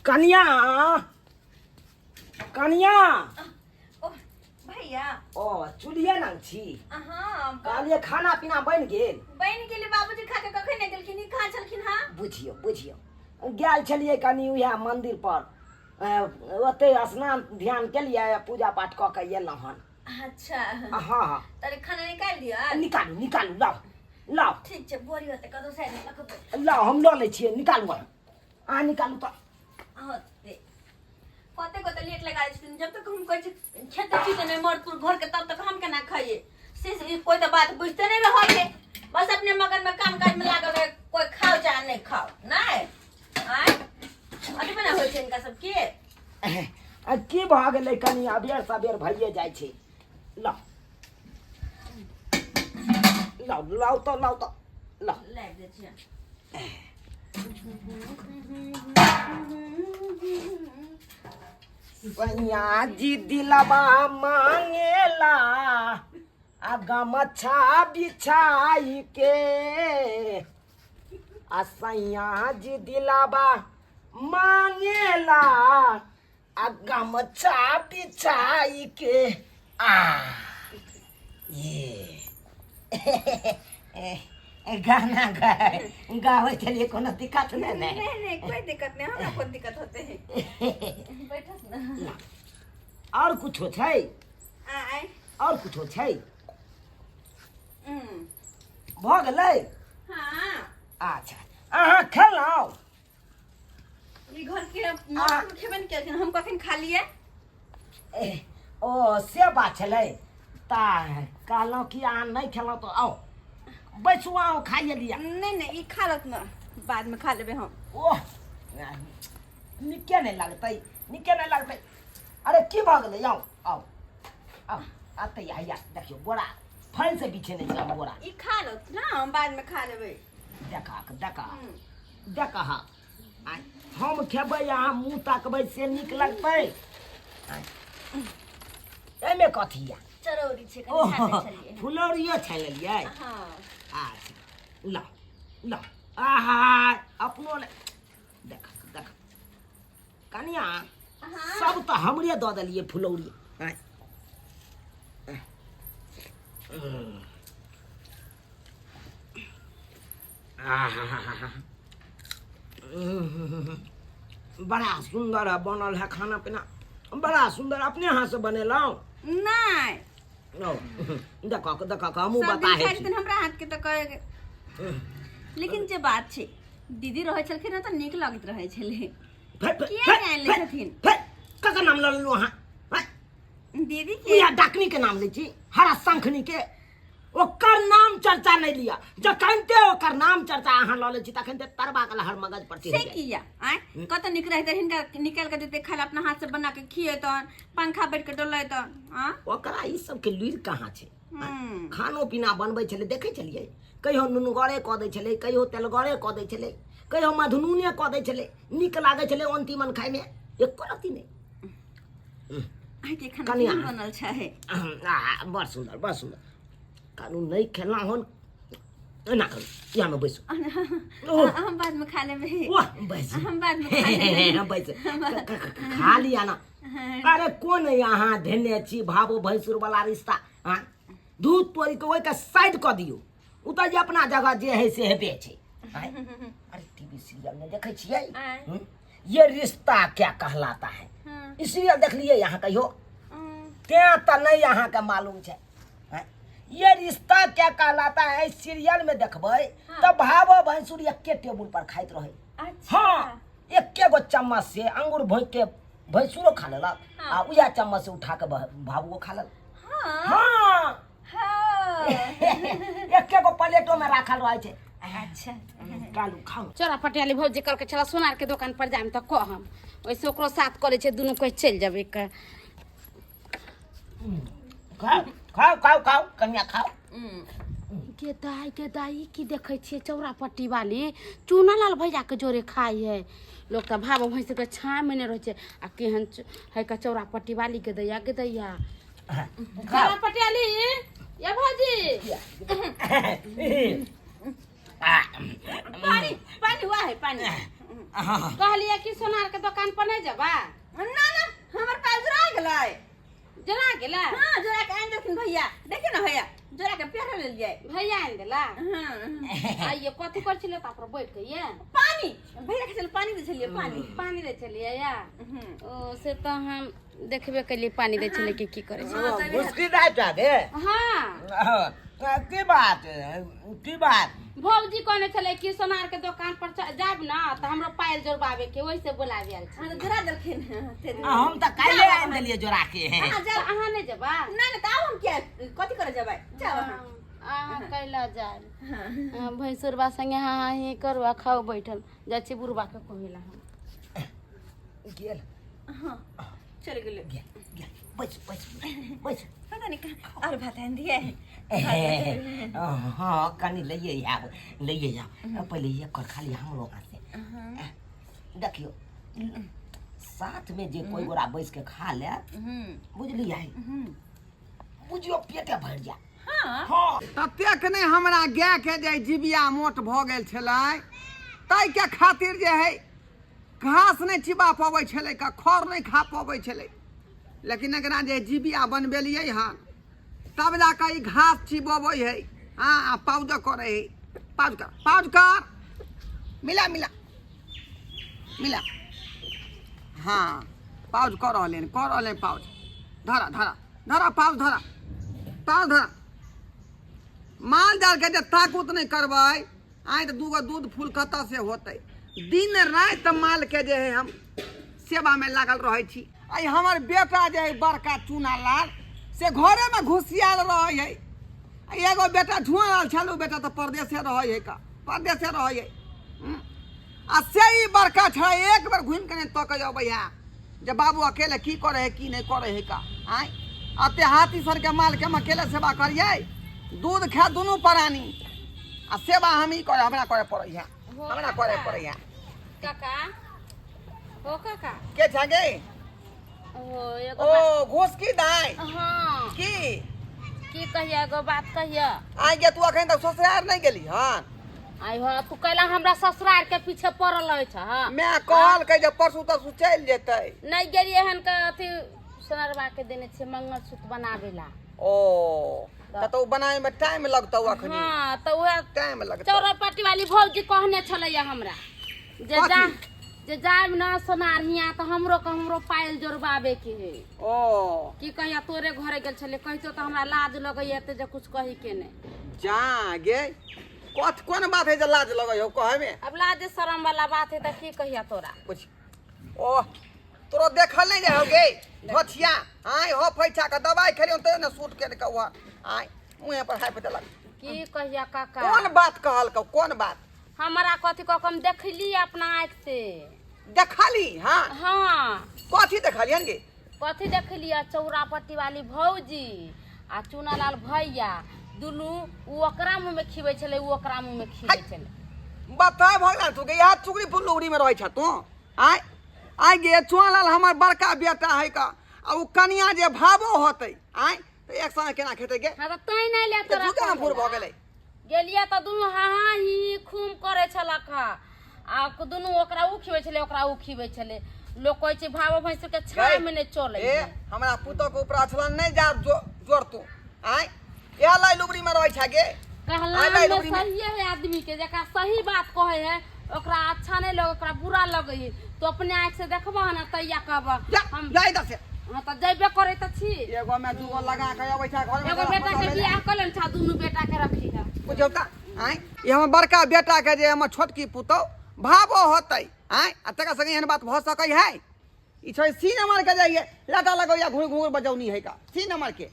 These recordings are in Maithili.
कनिया, कनिया। ओ भैया। ओ चुलिया नाम छी। हाँ। कहलियै खाना पीना बनि गेल? बनि गेलै, बाबूजी खा के कखन नहि गेलखिन, ई कहाँ छलखिन? हाँ। बुझियौ बुझियौ, गेल छलियै कनि उएह मंदिर पर, ओतै स्नान ध्यान केलियै आ पूजा पाठ कऽ के एलहुँ हन। अच्छा। हँ हँ। ताले खाना निकालि दिअ। निकालू निकालू, लाउ लाउ। ठीक छै, बोरी होतै कतौ साइड मे रखबै। लाउ, हम लऽ लै छियै, निकालू अहाँ, अहाँ निकालू तऽ। होतै कते कते लेट लगा दै छथिन। जब तक हम कहै छी खेत छी तऽ नहि मरतुर घर के, तब तक हम केना खाइए से से कोई तऽ बात बुझते नहीं रहल है। बस अपने मगन में काम काज में लागल रहे, कोई खाओ चाहे नहीं खाओ। नहीं आँय अथी ने होइ छै हिनका सबके। आ की भऽ गेलै? कनि अबेर सबेर भइए जाइ छै। लाउ लाउ लाउ तऽ, लाउ तऽ, लाउ। लाबि दै छियै। सैया जी दिलबा मांगेला आ गमछा बिछाई के, आ सैया जी दिलबा मांगेला आ गमछा बिछाई के। आ ये गाना गाबै छलियै, कोनो दिक्कत नहि ने? नहीं नहीं, कोई दिक्कत नहीं, हमरा कोन दिक्कत होते है, बैठत ना। आओर कुछो छै? आय। आओर कुछो छै? भऽ गेलै? हाँ। अच्छा, अहाँ खेलहुँ? ई घर के मौसम खेबे ने केलखिन, हम कखन खा लिए। ए, ओ से बात छलै तऽ कहलहुँ कि अहाँ नहि खेलहुँ तऽ आउ बैसू, आउ खाइए लिअ। नहीं नहीं, ई खा लत ना, बाद में खा लेबे हम। ओह, नीके नहि लगतै, नीके नहि लगतै। अरे की भऽ गेलै? आउ आउ आउ, अतै हैया देखियौ, बोरा फल से बिछेने छी हम बोरा। ई खा लत ना, हम बाद में खा लेबे। देखा देखा देखा, आँय, हम खेबै अहाँ मुँह ताकबै से नीक लगतै? आँय, एहिमे कथी यऽ? चरौरी छै, कनि ओह खा लै छलियै। फुलौरियो छानि लेलियै? हाँ। अच्छा, ल ल, आहा, अपनो ले। देख देख कनिया। हाँ। सब तऽ हमरे दऽ देलियै फुलौरी। आँय। आहा, बड़ा सुंदर है बनल है खाना पीना, बड़ा सुंदर। अपने हाथ से बनेलहुँ? नहीं। ओ, देखो देखो, हमहूँ सब दिन बताहे खाइ छी। छथिन हमरा हाथ के तऽ कहे, लेकिन जे बात छै, दीदी रहै छलखिन ने तऽ नीक लगैत रहै छलै। फेर फेर किया फेर नहि आनि लै फेर छथिन? फेर ककर नाम लऽ लेलहुँ अहाँ? हैं? दीदी के। उएह डाकनी के नाम लै छी, हरा शंखनी के। ओकर नाम चर्चा नहि लिअ। जखनते ओकर नाम चर्चा अहाँ लऽ लै छी तखनते तरबा के लहर मगज पर से चढ़ि जाइ। किया आँय? कत नीक रहते, हिनका निकालि के देते खाय लए, अपना हाथ से बना के खियेतन, पंखा बैठ के डोलेतन। आँ? ओकरा ई सबके लुरि कहाँ छै? हम्म। खानो पीना बनबै छलै, देखै छलियै, कहियो नुनगरे कऽ दै छलै, कहियो तेलगरे कऽ दै छलै, कहियो मधुनूने कऽ दै छलै। नीक लागै छलै ओन तीमन खायमे? एको रत्ती नहि। अहाँके खाना कनिया। केहन बनल छै? आ, बड़ सुन्दर, बड़ सुन्दर। कानू नहि खेलहुँ हन, एना करू, इएहमे बैसू। ओह। हम बाद में खा लेबै। वाह, बैस। हम बाद में खा लेबै। बैस, खा लिया ना। अरे कोन अहाँ धेने छी भावो भैंसुर वाला रिश्ता? हाँ, दूध तोड़ि के ओहिके साइड कऽ दियौ, ओ तऽ जे अपना जगह जे है से हेबे छै। आँय? अरे टीवी सीरियल में देखै छियै। आँय। हम्म? ये रिश्ता क्या कहलाता है। हाँ। ई सीरियल देखलियै अहाँ कहियो? तें तऽ नहि अहाँके मालूम छै। आँय? ये रिश्ता क्या कहलाता है सीरियल में देखबै तऽ भावो भैंसुर एके टेबुल पर खाइत रहै। अच्छा। हाँ, एके गो चम्मच से अंगूर भोंकि के भैंसुरो खा लेलक हाँ। आ उएह चम्मच से उठा के भावुओ खा लेलक। हाँ। हाँ। हाँ। एके गो प्लेटो में राखल रहै छै। अच्छा। कालू खाउ। चोरा पटियाली भौजी कहलकै छला सोनार के दोकान पर जायब तऽ कहम, ओहिसे ओकरो साथ करै छै, दुनू कोइ चलि जेबै के। खाउ खाउ खाउ खाउ कनिया, खाउ। गे दाई, गे दाई, की देखै छियै? चौरा पट्टी वाली चूना लाल भैया के जोरे खाइ है। लोक तऽ भाव भैंस के छाँह में नहि रहै छै आ केहन है के चौरा पट्टी वाली के दैया, के दैया। चौरा पटियाली ये भौजी। पानी पानी हुआ है पानी। हाँ हाँ। कहलिए कि सोनार के दोकान पर नहीं जेबा? ना ना, हमर पायल जोड़ा गेलै। जोड़ा गेला? हाँ, जोड़ा के आनि देलखिन भैया। देखियौ ने भैया, जोड़ा के पेहर लेलियै। भैया आनि देला? हाँ। आइए कथी करै छलियै तऽ पर बैठ के ये? पानी भैया के छलै, पानी दै छलियै, पानी। पानी दै छलियै या? हम्म। ओ से तऽ हम देखबे केलियै, पानी दै छलियै कि की करै छलियै। मुश्किल आबि गे। हाँ। की बात, की बात? भौजी कहने छलै कि सोनार के दोकान पर जायब ना तऽ हमरो पायल जोड़बाबे के, ओहि से बोलाबे आयल छी। हाँ, तऽ जोड़ा देलखिन। हाँ, ते आ, हम तऽ काल्हि आनि देलियै जोड़ा के। हाँ, तऽ जाउ। अहाँ नहि जेबा? ना ना, तऽ आब हम किया कथी करे जेबै? जाउ अहाँ। अहाँ कैला जायब? हाँ। अहाँ भैंसुरबा संगे हाँ हाँ ही करू आ खाउ बैठल। जाइ छी बुढ़बा के कहै ला हम। गेल। हाँ, चलि गेलै। गेल गेल, बैस बैस बैस। पता नहीं कहाँ और भात आनि दिए। हाँ, कनि लैए आब, लैए आब। पहिले एक कर खाली हमरो हाथ से। देखियौ, साथ में जे कोई गोरा बैस के खा ले, बुझलियै, बुझियौ पेटे भरि जाय। हाँ। हाँ। ततेक नहि हमरा गायके जे जिबिया मोट भऽ गेल छलै, ताहिके खातिर जे है घास नहि चिबा पबै छलै का, खर नहि खा पबै छलै। लेकिन एकरा जे जिबिया बनबेलियै हन, तब जाकऽ ई घास चिबबै है। हँ, आ पाउज करै है। पाउज कर, पाउज कर, मिला मिला मिला। हँ, पाउज कऽ रहलै हन, कऽ रहलै पाउज। धरा धरा धरा, पाउज धरा, पाउज धरा। माल जाल के जे ताकूत नहि करबै आइ, तऽ दूगो दूध फूल कतऽ से होतै? दिन राति माल के जे है हम सेवामे लागल रहै छी। आइ हमर बेटा जे है बड़का चूना लाल, से घरेमे घुसियाल रहै है। आ एगो बेटा झुआ लाल छल, ओ बेटा तऽ परदेसे रहै है का, परदेसे रहै है। आ से ई बड़का छलै, एक बेर घुमि के नहि तकै अबै है जे बाबू अकेले की करै है, की नहि करै है का। आँय, अते हाथी सरके मालके हम अकेले सेवा करियै? दूध खाय दुनू प्राणी आ सेवा हम ही करे, हमरा करे पड़ै है, हमरा करे पड़ै है। काका, हो काका। के छा गे? ओ एगो। ओ घोसकी दाइ? हाँ। की? की कहिया, एगो बात कहिया। आइ गे, तू अखन तक ससुरार नहि गेली हन? आइ हो, तू कैला हमरा ससुरार के पीछे पड़ल रहै छ? हाँ। मैं कहलकै जे परसू तरसू चलि जेतै। नहि गेलियै हन के अथी सोनरबा के देने छियै मंगलसूत्र बनाबे ला। ओ तऽ ओ बनावे में टाइम लगतौ अखनी। हाँ, तऽ उएह टाइम लगतौ। चौरापट्टी वाली भौजी कहने छलैया हमरा जे कथी? जा जे जायब न सोनार हियाँ तऽ हमरो के हमरो पायल जोड़बाबे के है। ओ की कहिया, तोरे घरे गेल छलै, कहितो तऽ हमरा लाज लगैया एते जे कुछ कही के नहि। जा गे, कथ कोन बात है जे लाज लगै हो कहै में? अब लाज शरम वाला बात है तऽ की कहिया तोरा? पूछ। ओ तोरो देखल नहीं जाय हो गे धोथिया? आय हो, फैछा के दवाई खेलियो तैयो ने सूट केने कौआ। आय मुँहे पर हाइप देलक। की कहिया काका? कोन बात कहलकौ, कोन बात? हमरा कथी कह, हम देखली अपना आँखि से। देखली? हाँ। हाँ। कथी देखलियन गे? कथी देखलियै, चौरापट्टी वाली भौजी आ चुनालाल भैया दुनू, उ ओकरा मुँह में खिबै छलै, उ ओकरा मुँह में खिबै छलै। बता भगवान तू गे, यहाँ चुगड़ी फुलुगड़ी में रहै छ तू? आय आय गे, चुआलाल हमर बड़का बेटा है का, आ उ कनिया जे भावो होतै, आय तऽ एक संगे केना खेतै गे? हाँ, तऽ तैं नहि ले तऽ तोरा। दू फूर भऽ गेलै। गेलियै तऽ दुनू हाँ हाँ ही ही खूम करै छलक हँ, आ दुनू ओकरा उ खिबै छलै, ओकरा उ खिबै छलै। लोक कहै छै भावो भैंस के छाँह में नहि चलै ए है। हमरा पुतोह के ऊपर अछलन नहीं जा जोर तू। आय इएह लाई लुबड़ी में रहै छ गे? कहला आय लाई में लुबड़ी में। सहिए है, आदमी के जकरा सही बात कहै है ओकरा अच्छा नहीं लगे, ओकरा बुरा लगे है। तो अपने आँख से देखबह ना तैया कहबह। जा। हम जा इधर से। हाँ, तऽ जैबे करै तऽ छी। एगो में दूगो लगा के अबै छ घर में। एगो बेटा के बियाह कऽ लेने छा, दुनू बेटा के रखी है। बुझौ तऽ आय, ई हमर बड़का बेटा के जे हमर छोटकी पुतोह भावो होतै, आय, आ तकर संगे एहन बात भऽ सकै है? ई छै सी नंबर के जाइए लाटा लगैया, घुर घुर बजौनी है का सी नंबर के।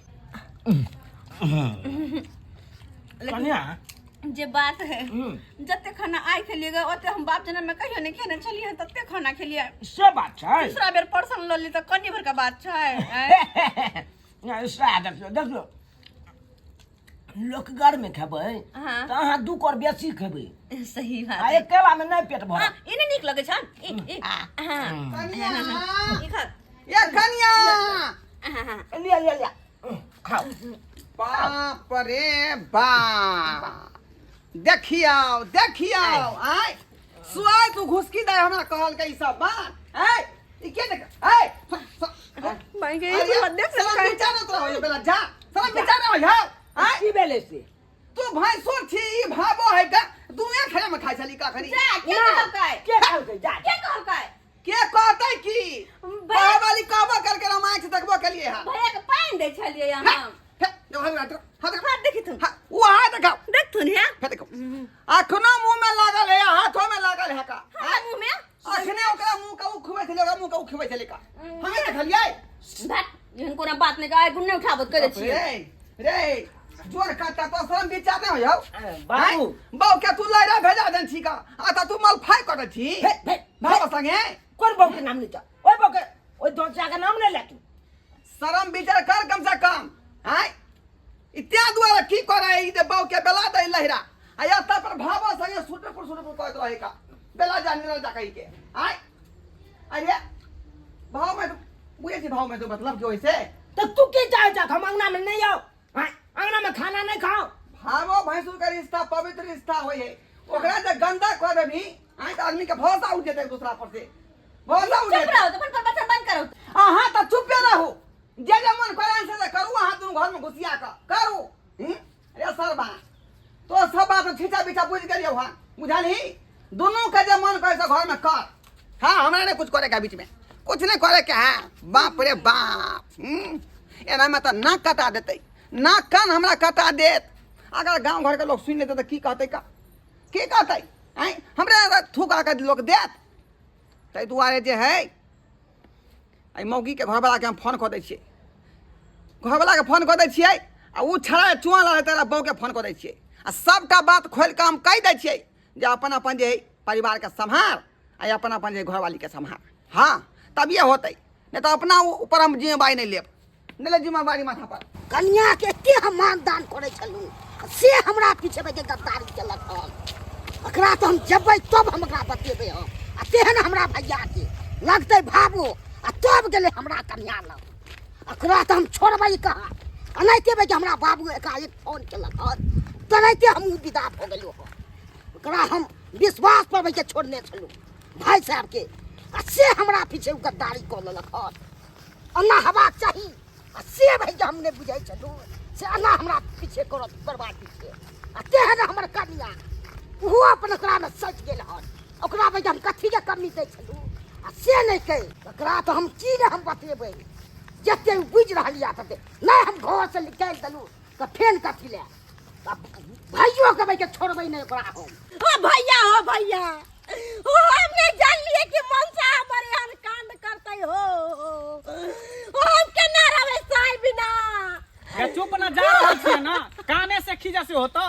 कन्या। जे बात है, जते खाना आइ खेलियै गे, ओते हम बाप जनम में कहियो नहि खेने छलियै, तते खाना खेलियै। से बात छै। दूसरा बेर परसन लऽ ली तऽ कनि भरका बात छै, आँय? सएह देखियौ, देखियौ, लोक घर में खेबै हाँ। तऽ अहाँ दू कर बेसी खेबै। सही बात आ है। अकेला में नहि पेट हाँ, भरत। ई नहि नीक लगै छन ई ई? हाँ। कनिया। ई खा। ये कनिया। हाँ हाँ। लिया लिया लिया, खाओ। बाप रे बाप, देखियौ देखियौ, आय सुआय तू घुसकी दे हमरा कहल के ई सब बात ए ई के देख ए भाई के अरे देख साला विचार न तोरा होय बेला जा साला विचार न होय हां की भेलै से तू भैंसुर छी ई भाबो है का दुनिया खेले में खाइ छली का खरी जा के कहलकै के कहलकै जा के कहलकै के कहतै की भैया- कहे वाली कहबो करके रामायण से देखबो के लिए हां भैया के पानि दै छलियै हम हाथ हाथ देखी तू हाँ, वो हाथ देखाओ देखथुन हे हे देखो अखनो मुंह में लागल है हाथों में लागल है का हमरा मुंह में अखने ओकरा मुंह के उखबै छलै ओकरा मुंह के उखबै छलै का हमे देखलियै धत एहन कोनो बात नहि आइ गुण नहि उठाबत करै छियै रे रे जोर काटा तो शरम विचार नहीं हो बाबू। बाबू के तू लैरा भेजा देन छी का आ त तू मलफाई करै छी हे, हे, बाबा संगे कोन बहू के नाम ले जा ओहि बहू के ओहि दोचा के नाम नहि ले तू शरम विचार कर कम से कम आय इत्या दुआरे की करे ई जे बाबू के बेला दे लहरा आ या ता पर भाबो संगे सुटपुर सुटपुर कहत रहे का बेला जा निरल जा कही के आय अरे भाव में तो बुझे छी भाव में तो मतलब की होइसे तऽ तू की चाहे छ हम अंगना में नहीं आओ आँय, अंगना में खाना नहीं खाओ भावो भैंसुर के रिश्ता पवित्र रिश्ता होय है ओकरा जे गंदा कह देबी आय तऽ आदमी के भरोसा उठ जेतै दूसरा पर से भरोसा उठ चुप जेतै रहो तो अपन पर बचन बंद करो अहाँ तऽ चुपे रहू जे जे मन करे से करू अहाँ दुनू घर में घुसिया कऽ करू हूँ? अरे सरबा तो सब बात छीचा बीचा बुझि गेलियौ हँ बुझलही दुनू के जे मन करे से घर में कर हाँ हमरा नहीं कुछ करे के बीच में कुछ नहीं करे के है बाप रे बाप हूँ? एना में तऽ नाक कटा देतै नाक कान हमरा कटा देत अगर गाँव घर के लोग सुनि लेतै तऽ की कहतै का की कहतै आँय हमरे थूक आके लोक देत ताहि दुआरे जे है एहि मौगीके घरवलाके हम फोन कऽ दै छियै घरवलाके फोन कऽ दै छियै आ ओ छड़ा चुआ लड़ै तकरा बहूके फोन कऽ दै छियै आ सबटा बात खोलि कऽ हम कहि दै छियै जे अपन अपन जे हइ परिवारके सम्हार आ अपन अपन जे घरवालीके सम्हार हँ तभिए होतै नहि तऽ अपना ऊपर हम जिम्मेवारी नहि लेब नहि लेब जिम्मेवारी माथा पर कनियाके एते हम मानदान करै छलहुँ से हमरा पीछे के गद्दारी केलक हन एकरा तऽ हम जेबै तब हम एकरा बतेबै हम आ तेहन हमरा भैयाके लगतै भाबो आ तब गेलै हमरा कनिया लग एकरा तऽ हम छोड़बै कहाँ एनाहिते कि हमरा बाबू एकाएक फोन केलक हन तेनाहिते हमहूँ विदा भऽ गेलहुँ हन ओकरा हम विश्वास पर भैया छोड़ने छलहुँ भाई साहबके आ से हमरा पीछे ओ गद्दारी कऽ लेलक हन एना हेबाक चाही आ से भैया हम नहि बुझै छलहुँ से एना हमरा पीछे करत बर्बाद पीछे आ तेहन हमर कनिया ओहो अपन ओकरामे सचि गेल हन ओकरा भैया हम कथीके कमी दै छलहुँ आ से नहि कहि ओकरा तऽ हम की नहि हम बतेबै जते बुझि रहल यऽ तते नहि हम घरसँ निकालि देलहुँ तऽ फेर कथी लए भाइयो के भाई के छोड़बै नहि ओकरा हम ओ भैया हो भैया ओ हम नहीं जानलिए कि मनसा हमर एहन कांड करतै हो ओ हम केना रहबै साल बिना ये चुप ना जा रहल छियै ना काने से खींचा से होतौ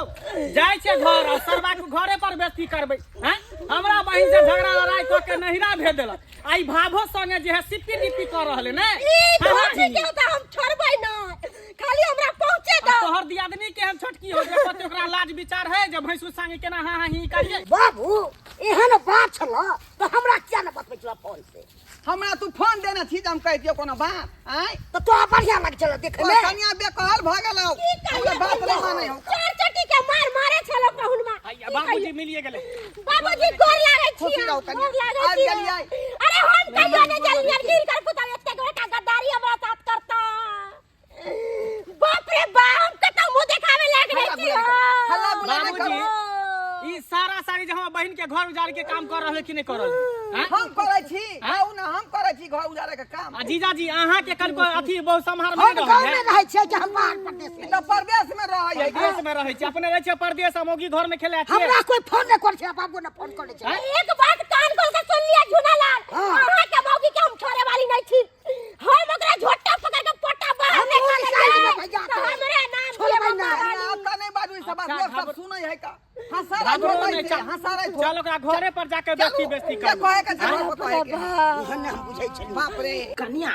जाइ छियै घर आ सरबा के घरे पर बेइज्जती करबै हैं हमरा बहिन से झगड़ा लड़ाई कऽ के नहिरा भेज देलक आ ई भाभो संगे जे है सिप्पी टिप्पी कऽ रहल है ने ई धोती के तऽ हम छोड़बै ना खाली हमरा पहुँचे आ दो तोहर दियादनी केहन छोटकी हो जे कते ओकरा लाज विचार है जे भैंसुर संगे केना हाँ हाँ ही करिए बाबू एहन बात छल तऽ हमरा किया ने बतबै छल फोन से हमरा तू फोन देने छी जे हम कहि दियौ कोनो बात आँय तऽ तोरा बढ़िया लग छल देखै तोहर मे कनिया बेकहल भऽ गेलौ की हमरा कहिए बात नहि मानै हौ चार चटी के मार मारे छलो पहुनमा आइया बाबूजी मिलिए गेलै बाबूजी गोर लागै छी खुशी रहू कनिया। गोर लागै आबि छी गेलियै। अरे हम कहियो नहीं जलियै गिर कर पुता एते गोटा गद्दारी हमरा साथ करता बाप रे बाप हम कतौ मुंह देखावे लायक नहीं छी हल्ला गुल्ला नहि बाबूजी करू ई सारा सारी जे हमर बहिन के घर उजाड़ के काम कर रहल है कि नहीं कर रहल है? हैं? हम करै छी कहू ने हम करै छी घर उजाड़े के काम आ जीजाजी अहाँ के कल को अथी बहु सम्हार में हम नहीं गाँव रहल में है रहै छियै कि हम बाहर प्रदेश ई में तऽ परदेश में रहै है परदेश में रहै छी अपने रहै छी परदेश आ मौगी घर में खेले छियै हमरा कोई फोन नहि करै छै बाबू ने फोन करै छै एक बात कान खोल के सुन लिया झूनालाल हाँ। अहाँ के मौगी के हम छोड़े वाली नहीं छी हम ओकरा झोटा पकड़ के पोटा बाहर हम निकाल निकाल देबै देबै भैया तो के। हमरे नाम छोड़बै के नहि। बता आता नहीं बाजू ई सब बात अच्छा, लोग सब घाबर- सुनै है का हंसा घबरो रहे नहीं, थे चल। हंसा रहे थे चल ओकरा घरे पर जाके बेस्ती बेस्ती के कर कहे के छै घर पर कहे के एहन नहि हम बुझै छलियै बाप रे कनिया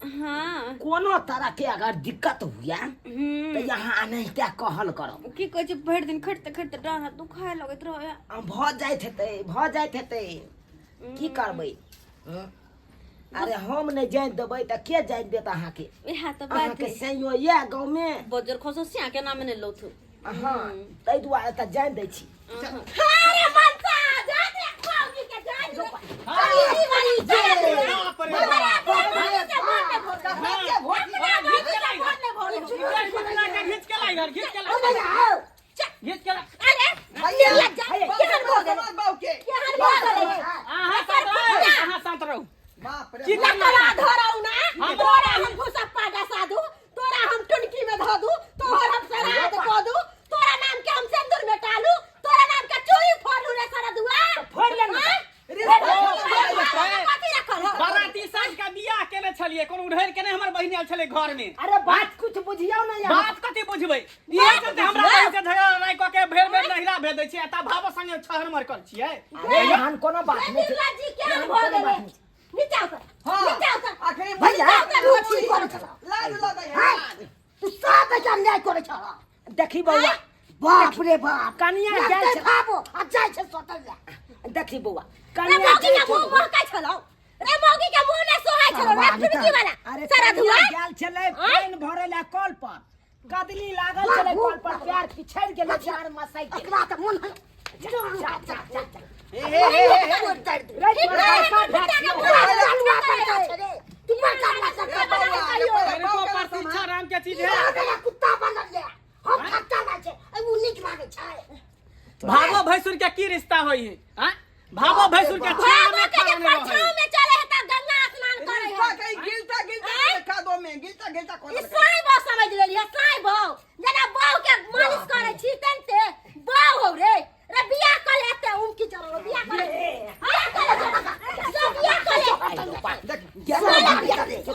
हाँ कोनो तरह के अगर दिक्कत हुआ तो यहाँ अनहिते कहल करब की कहै छै भरि दिन खटते खटते डाँड़ हाथ दुखाए लगैत रहै आ भऽ जाइत हेतै भऽ जाइत हेतै की करबै हँ? अरे हम नहि जानि देबै तऽ के जानि देत अहाँके इएह तऽ बात अहाँके है सैयो यऽ गाँवमे बजर खसो सिया के नाम ने लौथु हँ ताहि दुआरे तऽ जानि दै छी अरे मनसा जा रे बाप रे बाप। घीच के ला इधर, घीच के ला, घीच के ला। बाबू के अहाँ शांत रहू, अहाँ शांत रहू। बाप रे की बाप। लकड़ा धराउ ना तोरा हम घुसा पाटा साधु तोरा हम टुनकी में धो दू तोहर हम सराद कऽ दू तोरा नाम के हम सिंदूर में टालू तोरा नाम के चूड़ी फोड़ू रे सरदुआ फोड़ ले ना। कथी रखल हौ? बाराती साँझ का बियाह केने छलियै, कोनो उधेर के नहि हमर बहिन आयल छलै घर में। अरे बात कुछ बुझियौ ना यार। बात कथी बुझबै? इहे चलते हमरा बहिन से झगड़ा लड़ाई कऽ के भेर भेर नहिरा भेज दै छियै, आ ता भावो संगे छहर मरकल छियै। अरे एहन कोनो बात नहि छै। निर्लज्ज जी केहन एहन भऽ कोनो गेलै बात नहि छै। नीचा उतर हाँ। नीचा उतर अखनी भैया तू की करै छला लाज लगै है हैं? तू सब एहिठाम न्याय करै छला देखी बौआ बाप रे बाप कनिया लगतै जाइ छै। भाबो आ जाइ छै सटल लए देखी बौआ रे कनिया मौगी के गेल मुंह महकै छलौ रे मौगी के मुंह ने सोहाइ छलौ रे टुनकी वाला अरे सारा कनिया धुआ गेल छलै पानि भरै लए कल पर कदली लागल छलै कल पर पैर पिछड़ि गेलै चार मसै गेल एकरा तऽ मन है जा जा जा जा हे हे हे हे रे तोर बड़का भाय छियौ। तू बड़का बड़का हे बौआ, हे बौआ, अरे बाबू को के प्रतीक्षा राम के चीज है। कुत्ता बनल ये हम खट्टा नै छै उ नीक लागै छै भावो भैंसुर के की रिश्ता होई है हाँ? भावो भैंसुर के छाव में भागो के जे खड़ा नहीं परछाव रहै। में चले है त गंगा स्नान करे रिश्ता है के गिलता गिलता कादो में गिलता गिलता ई कोन साई बो समझ लेली है साई बो जेना बो के मालिश करे छी तेनते बो हो रे रे बियाह कर लेते उनकी जरूर बियाह कर ले बियाह कर ले जो बियाह कर ले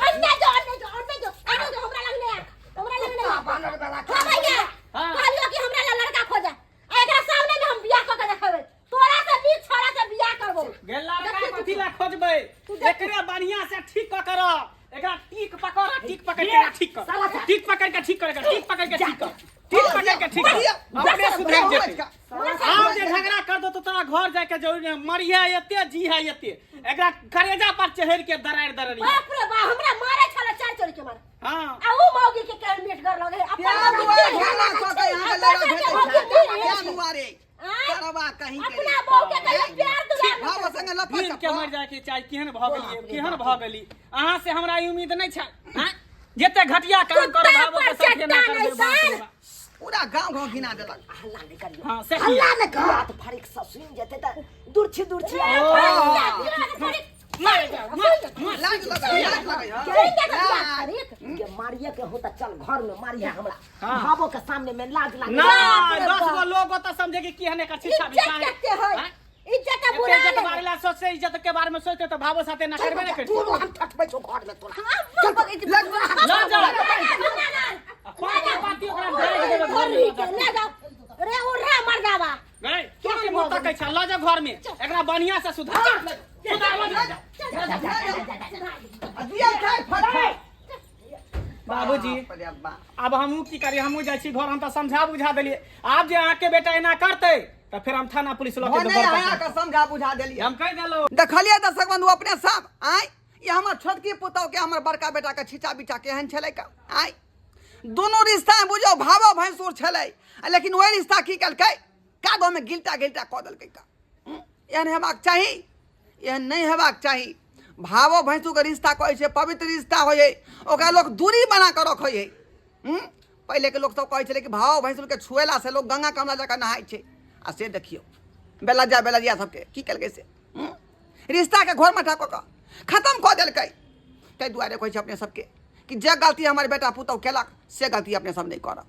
अन्ने जो अन्ने जो अन्ने जो अन्ने जो हमरा लगने आ हमरा लगने आ बानर वाला हाँ भैया हाँ। कहलियो कि हमरा ला लड़का खोजा आ एकरा सामने में हम बियाह क के देखेबै तोरा से नीक छोरा से बियाह करबो गेल लड़का कथी ला खोजबै एकरे बढ़िया से ठीक क कर एकरा टीक पकड़ टीक पकड़ के ठीक कर टीक पकड़ के ठीक कर एकरा टीक पकड़ के ठीक कर टीक पकड़ के ठीक कर अपने सुधर जेतै आब जे झगड़ा कर दो तो तोरा घर जाय के जरूरी नहीं मरिया एते जी है एते एकरा करेजा पर चढ़ के दरार दरारी बाप रे बाप हमरा मारे छला चार चोरी के मारे हां आ उ मौगी के केहन मीठ कर लगे अपन प्यार मौगी दुआरे के झगड़ा कऽ के यहाँ के आ लड़ा दोसर के भेटै मौगी छै। के प्यार दुआरे आँय? करवा कहीं के अपना बहू के कहियो प्यार दुलार भाव संगे लपा गिर के मर जाय के चाही केहन भऽ गेलियै केहन भऽ गेली अहाँ से हमरा ई उम्मीद नहि छल आँय? जते घटिया काम कुत्ता करब भावो पर के साथे ना चट्टान करबै बाप रे ऐसन। बाप। पूरा गांव गांव घिना देलक हल्ला नहि करियौ हाँ से की हल्ला नहि कर बात फरिक से सुनि जेतै तऽ दुर्छी दुर्छी मार जाओ मार मार लाज लगै लाज लगै हँ। के मारिए के हो तऽ चल घर में मारिए हमरा हाँ। भावो के सामने में लाज लागे ना 10 गो लोग ओतऽ समझे कि केहन एकर शिक्षा इज्जत विचार है कते है आँय? इज्जत एते बुरा इज्जत बारे ला सोचते इज्जत के बारे में सोचते तो भावो साथे ना करबे ना करते तोरो हम ठकबै छौ घर में तोरा ना जा पाती पाती ओकरा भाग देबै घर में ले जाओ रे उर्रा मर्दावा गई क्यों के मुंह तकै छ ल जा घर में एकरा बढ़िया से सुधार सुधार ल जा आ दिया खाय फट फट बाबूजी बाप रे बाप। अब हमहूँ की करी हमहूँ जाइ छी घर हम तऽ समझा बुझा देलियै आब जे अहाँके बेटा एना करतै तऽ फेर हम थाना पुलिस लऽ के भने घर पर अहाँके समझा बुझा देलियै हम कहि देलहुँ देखलियै दर्शक बंधु अपने सब आँय ई हमर छोटकी पुतहु के हमर बड़का बेटा के छिचा बिचा केहन छलै का आँय दुनू रिश्ता में बुझो भावो भैंसुर छलै आ लेकिन ओहि रिश्ता की केलकै कादो में गिलटा गिलटा कऽ देलकै का एहन हेबाक चाही एहन नहि हेबाक चाही भावो भैंसुरके रिश्ता कहै छै पवित्र रिश्ता होइ हइ ओकरा लोक दूरी बना कऽ रखै हइ पहिलेके लोकसभ कहै छलै कि भाव भैंसुरके छुएलासँ लोक गंगा कमला जकाँ नहाइ छै आ से देखियौ बेलज्जा बेलज्जा सबके की केलकै से रिश्ताके घोर मठा कऽ कऽ खतम कऽ देलकै ताहि दुआरे कहै छै अपने सबके कि जे गलती हमर बेटा पुतहु केलक से गलती अपने सब नहि करब।